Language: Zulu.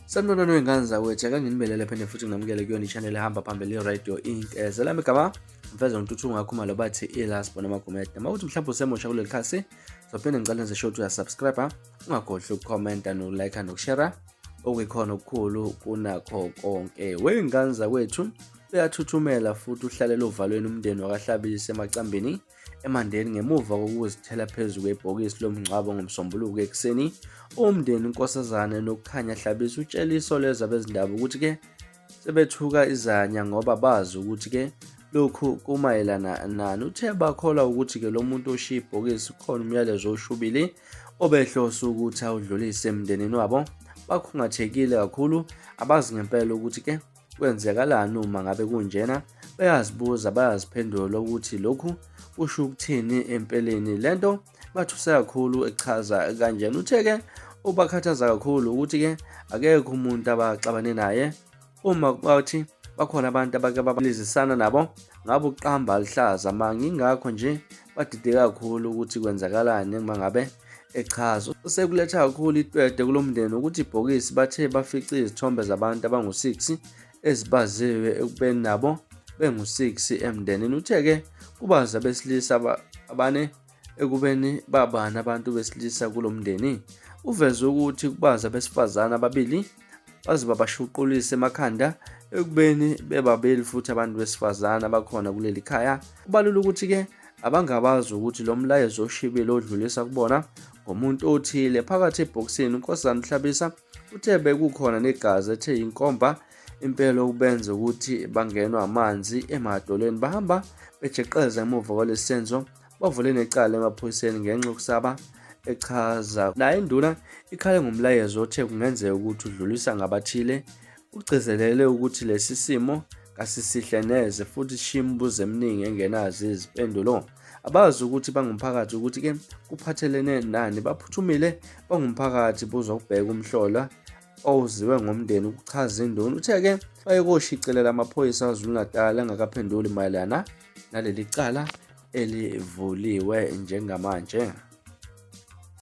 Sanibonani wey'ngane zakwethu, ake nginibelele phinde futhi nginamukele kuyona i-channel ehamba phambili i-Radio Inc. Zelami igama mfeza ngintuthu ngakhumalo bathi ilasbo noma Gumede. Uma ukuthi mhlawumbe usemusha kuleli khasi, zophinde ngicela nenze sure ukuthi uyasubscribe, ungakhohlwa ukukhomenta nokulike nokushare okuyikhona okukhulu kunakho konke. Wey'ngane zakwethu, uyathuthumela futhi uhlalela ovalweni umndeni wakaHlabisa eMacambini eMandeni ngemuva kokuzithela phezu kwebhokisi lomngcwabo ngoMsombuluko ekuseni. Umndeni uNkosazana Nokukhanya Hlabisa utshele Isolezwe abezindaba ukuthi-ke sebethuka izanya ngoba bazi ukuthi-ke lokhu kumayelana nani. Uthe bakholwa ukuthi-ke lo muntu oshiye ibhokisi kukhona umyalezo oshubile obehlose ukuthi awudlulise emndenini wabo. Bakhungathekile kakhulu, abazi ngempela ukuthi-ke Kwenzekalani uma ngabe kunjena? Bayazibuza bayaziphendula ukuthi lokhu kusho ukuthini empeleni. Lento bathuse kakhulu echaza kanjena. Uthe-ke ubakhathaza kakhulu ukuthi-ke akekho umuntu abaxabane naye uma bathi bakhona abantu abake babalizisana nabo ngabe uqamba aluhlaza manga ingakho nje badide kakhulu ukuthi kwenzakalani uma ngabe echaza. Usekuletha kakhulu itwetwe kulo mndeni ukuthi ibhokisi bathe bafice izithombe zabantu abangu-6 ezibaziwe ekubeni nabo bengu-6 emndenini. Uthe-ke kubazi abesilisa abane ekubeni babani abantu besilisa kulo mndeni. Uveze ukuthi kubazi abesifazane ababili baze babashuqulise emakhanda ekubeni bebabili futhi abantu besifazane abakhona kuleli khaya. Kubalula ukuthi-ke abangabazi ukuthi lo mlayezo oshibile odlulisa kubona ngomuntu othile phakathi ebhokisini. UNkosazana uHlabisa uthe bekukhona negazi ethe yinkomba impela okubenza ukuthi bangenwa amanzi emadolweni bahamba bejeqeza emuva kwalesi senzo bavule necala emaphoyiseni ngenxa yokusaba echaza naye induna ikhale ngomlayezo othe kungenzeka ukuthi udlulisa ngabathile. Ugcizelele ukuthi lesi simo kasisihle neze futhi sishiya imibuzo eminingi engenazo izimpendulo. Abazi ukuthi bangumphakathi ukuthi-ke kuphathelene nani. Baphuthumile bangumphakathi buzokubheka umhlola owuziwe ngomndeni, kuchaza induna. Uthe-ke baye koshicilela amaphoyisa KwaZulu-Natal angakaphenduli mayelana naleli cala elivuliwe njengamanje.